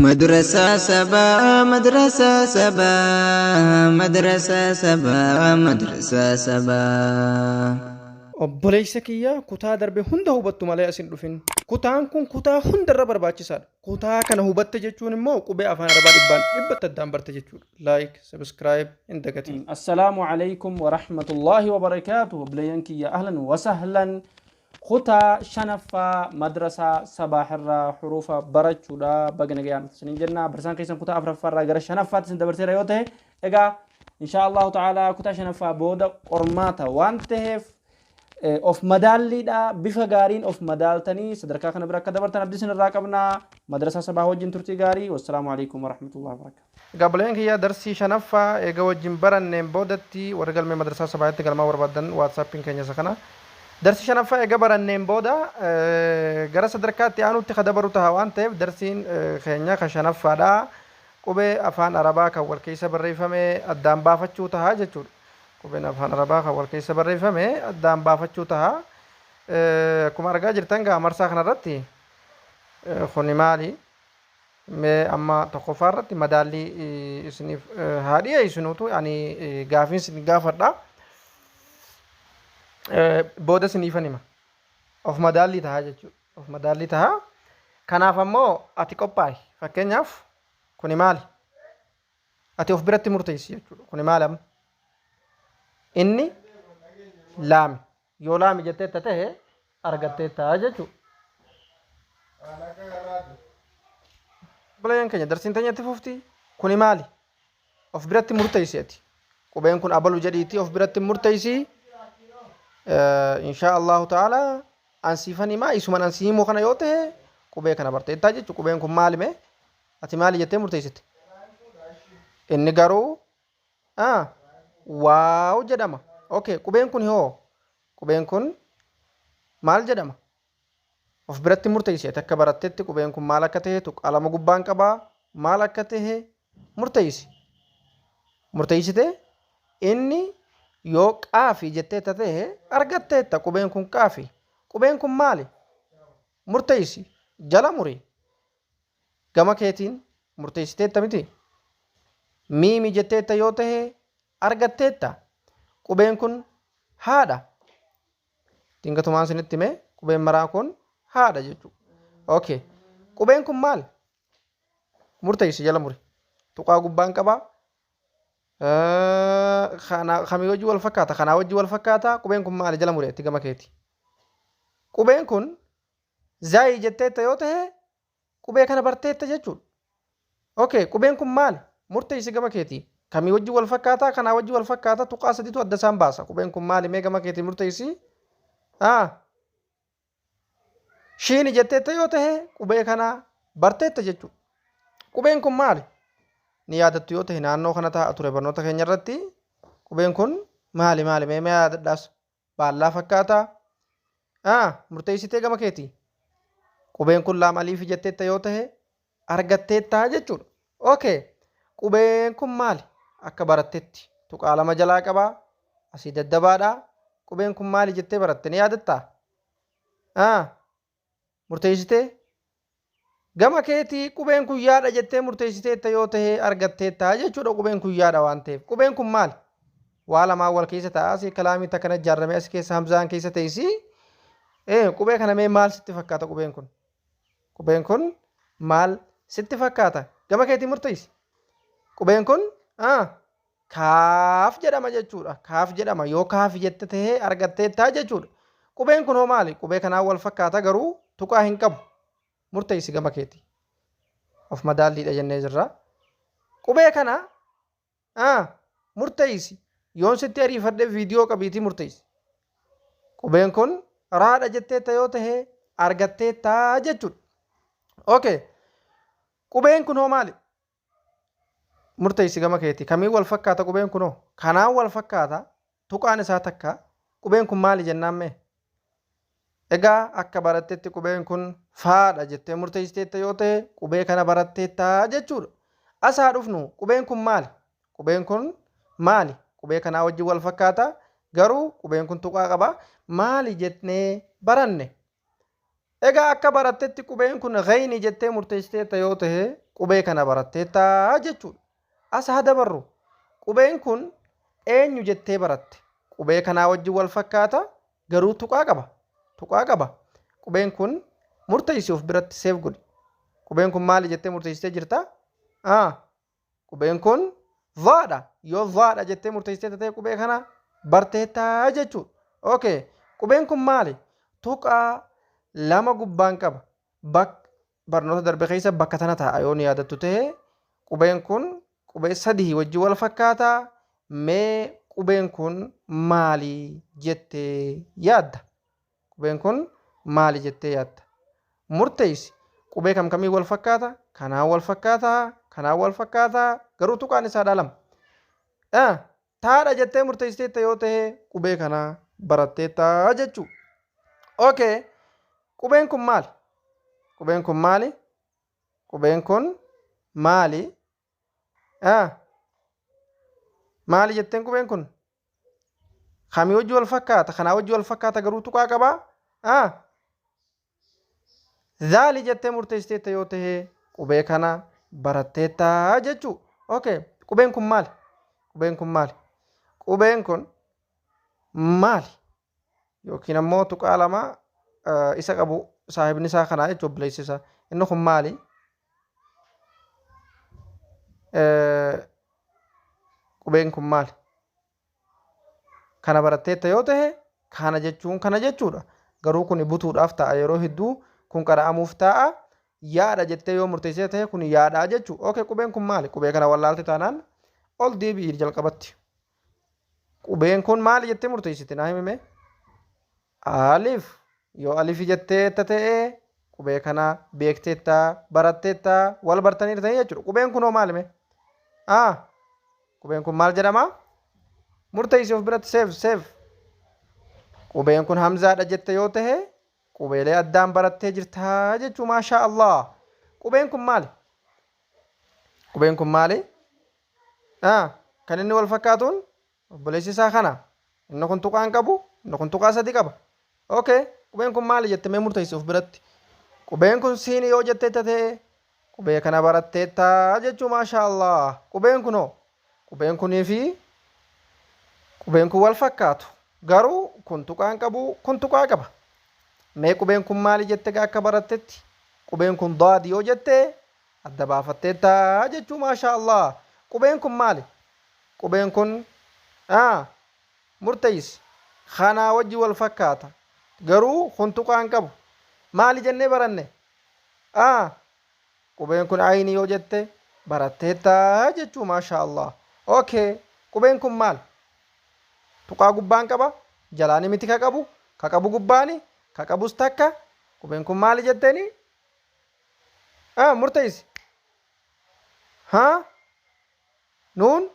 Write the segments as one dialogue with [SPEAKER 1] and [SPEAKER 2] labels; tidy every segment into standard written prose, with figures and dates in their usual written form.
[SPEAKER 1] Madrasaa sabaa madrasaa sabaa madrasaa sabaa madrasaa sabaa.
[SPEAKER 2] Obboleessa kiyya, kutaa darbe hunda hubattu malee as hin dhufin. Kutaan kun kutaa hundarra barbaachisaadha. Kutaa kana hubatte jechuun immoo qubee afaan Arabaa dhibbaan dhibbatti addaan barte jechuudha. Like, subscribe hin dagatin.
[SPEAKER 3] Assalaamu alaikum wa rahmatullahi wa barakaatuh. Obboleeyyan kiyya, ahlan wa sahlan. Kutaa shanaffaa madrasaa Sabaaxirraa hurufa barachuudha. Baga nagayaan dhuftan isiniin jenna. Barsaan keessan kutaa afuraffaarraa gara shanaffaatti isin dabarseera yoo ta'e, egaa insha Allahu ta'ala kutaa shanaffaa booda qormaata waan ta'eef of madaalliidha. Bifa gaariin of madaaltanii sadarkaa kana bira akka dabartan abdii isin irraa qabna. Madrasaa Sabaa wajjin turtii gaarii. Wassalaamu alaikum wa rahmatullahi wa barakaatuh.
[SPEAKER 2] Egaa obboleeyyan kiyya, darsii shanaffaa eega wajjin baranneen boodatti, warri galmee madrasaa Sabaahitti galmaa barbaadan WhatsAppiin keenya isa kana. Darsii shanaffaa eega baranneen booda gara sadarkaa itti aanutti ka dabaru taha waan ta'eef, darsiin keenya ka shanaffaadha. Qubee afaan Arabaa kan wal keessa barreeffame addaan baafachuu taha jechuudha. Qubeen afaan Arabaa kan wal keessa barreeffame addaan baafachuu taha. Akkuma argaa jirtan gaa marsaa kanarratti kuni maali? Mee amma tokkoffaa irratti madaallii isiniif haa dhiyeessinuutu ani gaafiin isin gaafadha. Booda isiniifan hima. Of madaallii tahaa jechuudha. Of madaallii tahaa. Kanaaf ammoo ati qophaa'i. Fakkeenyaaf kuni maali? Ati of biratti murteessi jechuudha. Kuni maali amma? Inni laami. Yoo laami jetteetta ta'e argatteetta jechuudha. Obboleeyyan keenya, darsiin teenya itti fufti. Kuni maali? Of biratti murteessi ati. Qubeen kun abalu jedhiitii of biratti murteessi. Inshaa Allahu ta'ala an siifan himaa, isuman an si himu kana yoo ta'e qubee kana barteettaa jechuudha. Qubeen kun maali mee? Ati maali jettee murteessite? Inni garuu waaw jedhama. Okay, qubeen kun hoo? Qubeen kun maal jedhama? Of biratti murteessi. Ati akka barattetti qubeen kun maal akka ta'e, tuqaa gubbaan qabaa, maal akka ta'e murteessi. Murteessite, inni yoo qaafi jetteetta ta'e argatteetta, qubeen kun qaafi. Qubeen kun maali? Murteessi. Jala muri. Gama keetiin murteessiteetta miti? Miimi jetteetta yoo ta'e argatteetta. Qubeen kun haadha. Dingatumaan isinitti hime, qubeen maraa kun haadha jechuudha. Okay. Qubeen kun maal? Murteessi, jala muri. Tuqaa gubbaan qabaa. Kana kamii wajjin wal fakkaata? Kanaa wajjin wal fakkaata? Qubeen kun maali? Jala muri itti gama keeti. Qubeen kun zaayi jetteetta yoo ta'e qubee kana barteetta jechuudha. Okay, qubeen kun maali? Murteessi gama keetii. Kamii wajjin wal fakkaataa? Kanaa wajjin wal fakkaata? Tuqaa sadiitu adda isaan baasa. Qubeen kun maali? Mee gama keetii murteessi. Shiini jetteetta yoo ta'e qubee kana barteetta jechuudha. Qubeen kun maali? Ni yaadattu yoo ta'e naannoo kana taa'a ture barnoota keenya irratti. Qubeen kun maali maali? Mee mee yaadadhaas. Baallaa fakkaataa? Murteessitee gama keetii. Qubeen kun laam aliifi jetteetta yoo ta'e argatteettaa jechuudha. Okay. Qubeen kun maali? Akka barattetti tuqaa lama jalaa qabaa. Asii daddabaadha. Qubeen kun maali jettee baratte, ni yaadattaa? Murteessitee? Gama keetii qubeen kun yaadha jettee murteessiteetta yoo ta'e argatteetta jechuudha, qubeen kun yaadha waan ta'eef. Qubeen kun maali? Waa lamaan wal keessa ta'a. Asii kalaamii takkana ijaarramee as keessa hamzaan keessa teessi. Qubee kana mee maal sitti fakkaata qubeen kun? Qubeen kun maal sitti fakkaata? Gama keetii murteessi. Qubeen kun kaaf jedhama jechuudha. Kaaf jedhama. Yoo kaaf jette ta'ee argatteettaa jechuudha. Qubeen kun hoo maali? Qubee kanaan wal fakkaata garuu tuqaa hin qabu. Murteessi gama keetii. Of madaalliidha jennee jirra. Qubee kana murteessi. Yoon sitti ariifadhe viidiyoo qabiitii murteessi. Qubeen kun raadha jetteetta yoo ta'e argatteettaa jechuudha. Okay. Qubeen kun hoo maali? Murteessi gama keetii. Kamiin wal fakkaata qubeen kun hoo? Kanaan wal fakkaata. Tuqaan isaa takka. Qubeen kun maali jennaan mee? Egaa akka barattetti qubeen kun faadha jettee murteessiteetta yoo ta'e qubee kana baratteetta jechuudha. As haa dhufnu, qubeen kun maali? Qubeen kun maali? Qubee kanaa wajjin wal fakkaata garuu qubeen kun tuqaa qaba. Maali jennee baranne? Egaa akka barattetti qubeen kun ghayni jettee murteessiteetta yoo tahe qubee kana baratteetta jechuudha. As haa dabarru. Qubeen kun eenyu jettee baratte? Qubee kanaa wajjin wal fakkaata garuu tuqaa qaba. Tuqaa qaba. Qubeen kun murteessi of biratti seef godhi. Qubeen kun maali jettee murteessitee jirta? Qubeen kun dhaadha. Yoo dhaadha jettee murteessitee ta'e qubee kana barteettaa jechuudha. Okay. Qubeen kun maali? Tuqaa lama gubbaan qaba. Barnoota darbe keessa bakka tana taa'a yoo ni yaadattu ta'e qubeen kun qubee sadii wajjin wal fakkaataa. Mee qubeen kun maali jettee yaadda? Qubeen kun maali jettee yaadda? Murteessi. Qubee kam kamii wal fakkaata? Kanaan wal fakkaataa? Kanaan wal fakkaataa? Garuu tuqaan isaadhaa lama. Taadha jettee murteessiteetta yoo ta'e qubee kana baratteetta jechuudha. Okay. Qubeen kun maali? Qubeen kun maali? Qubeen kun maali? Maali jetteen qubeen kun? Kamii wajji wal fakkaata? Kanaa wajji wal fakkaata garuu tuqaa qabaa? Zaali jettee murteessiteetta yoo ta'e qubee kana baratteetta jechuudha. Okay. Qubeen kun maali? Qubeen kun maali? Qubeen kun maali? Yookiin ammoo tuqaa lama isa qabu saahibni isaa kanaa jechuudha obboleessi isaa. Inni kun maali? Qubeen kun maali? Kana baratteetta yoo ta'e kana jechuun kana jechuudha. Garuu kun butuudhaaf ta'a yeroo hedduu kun qara'amuuf ta'a. Yaadha jettee yoo murteessite ta'e kun yaadhaa jechuudha. Okay, qubeen kun maali? Qubee kana wallaalte taanaan ol deebi'i jalqabatti. Qubeen kun maali jettee murteessite naa himime? Alif. Yoo alifi jettee ta'e qubee kana beekteetta baratteetta wal bartaniirtanii jechuudha. Qubeen kun hoo maali mee? Qubeen kun maal jedhama? Murteessi of biratti seef seef. Qubeen kun hamzaadha jette yoo ta'e qubeelee addaan barattee jirtaa jechuu maashaa Allah. Qubeen kun maali? Qubeen kun maali? Kan inni wal fakkaatuun obboleessi isaa kana. Inni kun tuqaa hin qabu, inni kun tuqaa sadi qaba. Okay, qubeen kun maali jette mee murteessi of biratti. Qubeen kun siini yoo jetteetta ta'e qubee kana baratteetta jechuu maashaa Allah. Qubeen kun hoo? Qubeen kunii fi qubeen kun wal fakkaatu. Garuu kun tuqaa hin qabu, kun tuqaa qaba. Mee qubeen kun maali jette gaa akka barattetti? Qubeen kun daadi yoo jette adda baafatteetta jechuu maashaa Allah. Qubeen kun maali? Qubeen kun murteessi. Kanaa wajji wal fakkaata. Garuu kun tuqaa hin qabu. Maali jennee baranne? Qubeen kun ayni yoo jette baratteetta jechuu maashaa Allah. Okay, qubeen kun maal? Tuqaa gubbaan qaba, jalaani miti ka qabu, ka qabu gubbaani, ka qabus takka. Qubeen kun maali jetteeni? Murteessi. Haa? Nuun?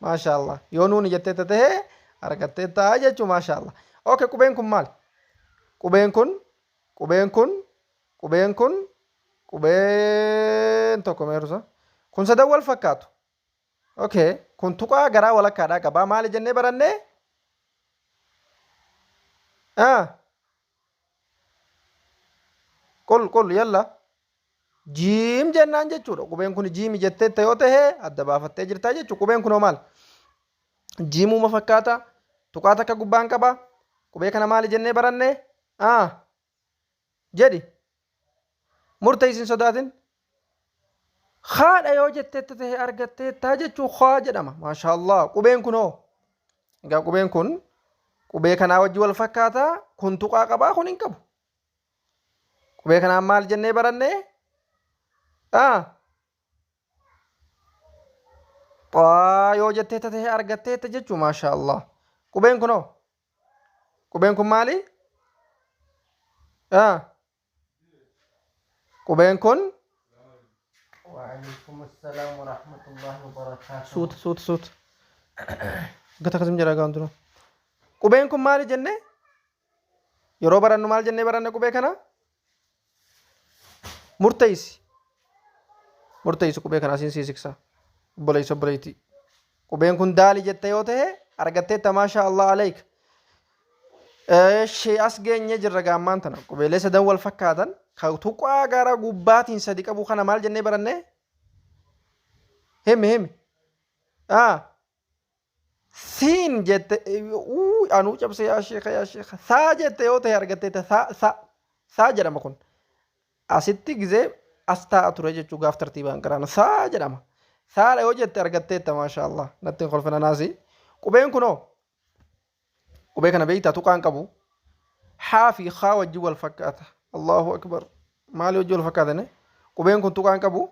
[SPEAKER 2] Maashaa Allah. Yoo nuuni jetteetta ta'e argatteetta jechuu maashaa Allah. Okay, qubeen kun maali? Qubeen kun, qubeen kun, qubeen kun, qubeen tokko meerusa. Kun sadan wal fakkaatu. Okay, kun tuqaa garaa walakkaadhaa qabaa. Maali jennee barannee? Qul qul yalla. Jiim jennaan jechuudha. Qubeen kun jiimi jetteetta yoo ta'e adda baafattee jirtaa jechuudha. Qubeen kun hoo maal? Jiimuma fakkaata. Tuqaa takka gubbaan qaba. Qubee kana maali jennee barannee? Jedhi. Murteessi hin sodaatin. Haadha yoo jetteetta ta'e argatteetta jechuu haa jedhama. Maashaallah. Qubeen kun hoo? Egaa qubeen kun qubee kanaa wajji wal fakkaata. Kun tuqaa qabaa kun hin qabu. Qubee kanaan maal jennee barannee? Xaa yoo jetteetta ta'e argatteetta jechuu maashaallah. Qubeen kun hoo? Qubeen kun maali? Qubeen kun
[SPEAKER 1] وعليكم السلام ورحمة الله وبركاته.
[SPEAKER 2] Suuta suuta suuta. Gata akkasum jedha gaan dura. Qubeen kun maali jenne? Yeroo barannu maal jennee baranne qubee kana? Murteessi. Murteessi qubee kana asiin sii siksa. Obboleessi obboleettii. Qubeen kun daali jette yoo ta'e argatteetta maashaa Allah aleek. Eshi as geenye jirra gaammaan tana qubeelee sadan wal fakkaatan ka tuqaa gara gubbaatiin sadi qabu kana maal jennee baranne? Himi himi. Ah. Siin jette uu anuu cabse yaa sheeka yaa sheeka saa jette yoo ta'e argatteetta saa saa saa jedhama kun asitti gizee as taa'a ture jechuu gaaf tartiibaan qaraanu saa jedhama saadha yoo jette argatteetta maasha Allah natti hin kolfina naasi qubeen kunoo Qubee kana beektaa tuqaan qabu. Haa fi haa wajjin wal fakkaata. Allahu akbar. Maali wajjin wal fakkaatane? Qubeen kun tuqaan qabu.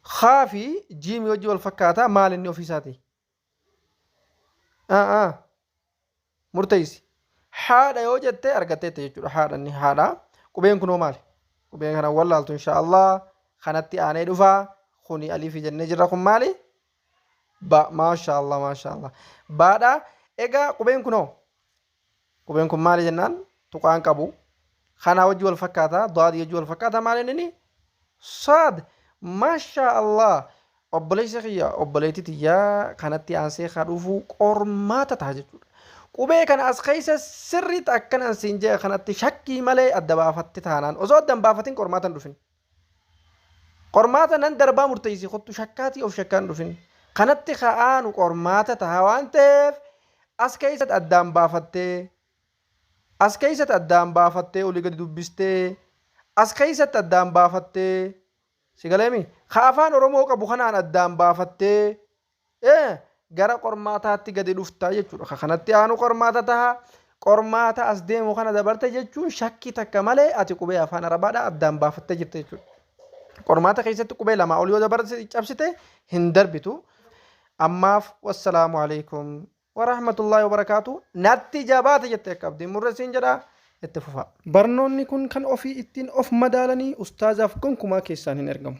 [SPEAKER 2] Haa fi jiimii wajjin wal fakkaata. Maal inni ofiisaati? Murteessi. Haadha yoo jette argatteetta jechuudha. Haadha inni haadha. Qubeen kunoo maali? Qubeen kana wallaaltu insha Allah. Kanatti aanee dhufa. Kuni aliifi jennee jirra kun maali? Ba maashaallah maashaallah. Baadha egaa qubeen kunoo qubeen kun maali jennaan tuqaan qabu. Kanaa wajji wal fakkaata daadii wajji wal fakkaata maali inni saad maashaallah obboleessa kiyya obboleetti tiyya kanatti aansee haa dhufu qormaata ta'a jechuudha. Qubee kana as keessa sirriitti akkanaan siin jedhe kanatti shakkii malee adda baafatte taanaan osoo adda hin baafatin qormaata hin dhufin. Qormaata nan darbaa murteessi kottu shakkaatii of shakkaan dhufin. Kanatti ka aanu qormaata taha waan ta'eef as keessatti addaan baafattee as keessatti addaan baafattee olii gadi dubbistee as keessatti addaan baafattee si galeemi ka afaan Oromoo qabu kanaan addaan baafattee Ee, gara qormaataatti gadi dhufta jechuudha. Ka kanatti aanu qormaata taha. Qormaata as deemu kana dabarte jechuun shakkii takka malee ati qubee afaan Arabaadhaa addaan baafattee jirta jechuudha. Qormaata keessatti qubee lamaa ol yoo dabarte cabsite hin darbitu. Ammaaf wassalaamu alaikum warahmatullaahi wabarakaatu. Natti jabaate jette akka abdiin murreessiin jedha itti fufaa. Barnoonni kun kan ofii ittiin of madaalanii ustaazaaf gonkumaa keessaan hin ergamu.